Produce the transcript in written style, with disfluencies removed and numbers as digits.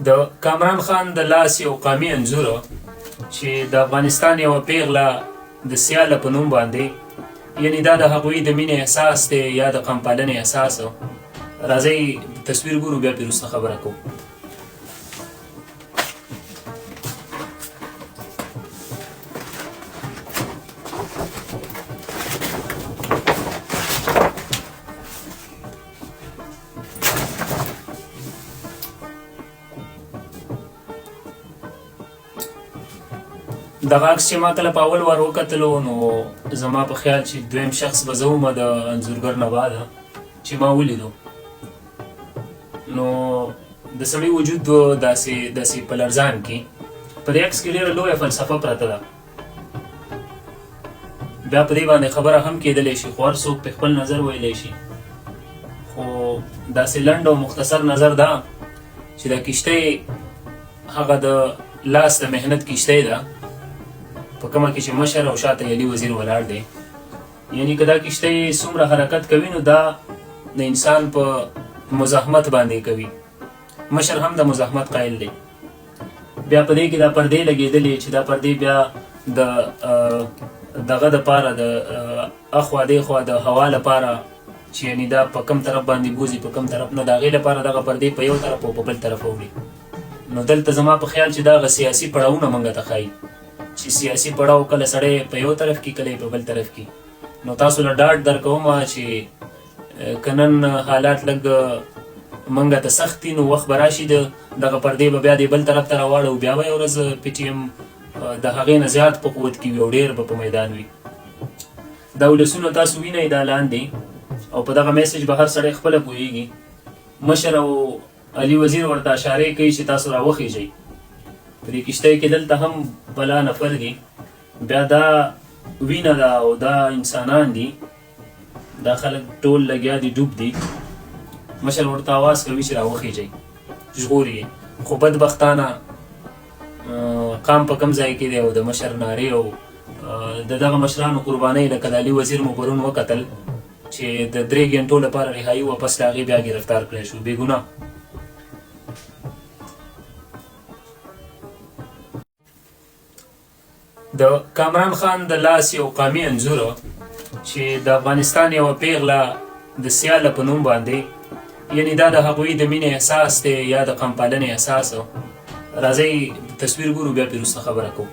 د کامران خان د لاس یو قامي انځور چې د افغانستان یوه پیغله د سیاله په نوم باندې، یعنی دا د هغوی د مینې احساس دی یا د قامپالنې احساس. راځئ تصویر ګورو، بیا پرې وروسته خبره کوو. دغه عکس چې ما کله په اول وار وکتلو، نو زما په خیال چې دویم شخص به زه وم د انځورګر نه بعد چې ما ولیدو. نو د سړي وجود داسې داسې په لړزان کې. په دې عکس کې ډېره لویه فلسفه پرته ده. بیا په دې باندې خبره هم کېدلی شي، خو هر څوک په خپل نظر ویلی شي. خو داسې لنډ او مختصر نظر دا چې دا کښتۍ هغه د لاس د محنت کښتۍ ده، په کومه کې چې مشر او شاته علي وزیر ولاړ دی. یعنی که دا کښتۍ څومره حرکت کوي، نو دا د انسان په مزاحمت باندې کوي. مشر هم د مزاحمت قایل دی. بیا په دې کې دا پردې لګېدلې چې دا پردې بیا د دغه د پاره، د اخوا دې خوا د هوا لپاره، چې یعنی دا په کم طرف باندې بوځي، په کم طرف نه، د هغې لپاره دغه پردې په یو طرف او په بل طرف اوړي. نو دلته زما په خیال چې دغه سیاسي پړاوونه مونږ ته ښایي چې سیاسي پړاو کله سړی په یو طرف کې، کله په بل طرف کې. نو تاسو له ډاډ درکوم چې که نن حالات لږ منګه ته سخت دي، نو وخت به راشي د دغه پردې به بیا د بل طرف ته راواړو. بیا به یو ورځ پي ټي ایم د هغې نه زیات په قوت کې وي او ډېر به په میدان وي. دا ولسونه تاسو وینئ دا لاندې، او په دغه میسج به هر سړی خپله پوهېږي. مشر او علي وزیر ورته اشارې کوي چې تاسو راوخیژئ. په دې کښتۍ کې دلته هم بلا نفر دي. بیا دا وینه ده او دا انسانان دي، دا خلک ټول لګیا دي، ډوب دي. مشر ورته اواز کوي چې راوخیژئ، ژغوري یې. خو بدبختانه قام په کم ځای کې دی او د مشر نارې او د دغه مشرانو قربانۍ، لکه د علي وزیر مو پرون وکتل چې د 3 ګنټو لپاره رهایي وه، پس له هغې بیا ګرفتار کړی شو بېګناه. د کامران خان د لاس یو قامي انځور چې د افغانستان یوه پیغله د سیاله په نوم باندې، یعنی دا د هغوی د مینې احساس دی یا د قامپالنې احساس. راځئ تصویر ګورو، بیا پرې وروسته خبره کوو.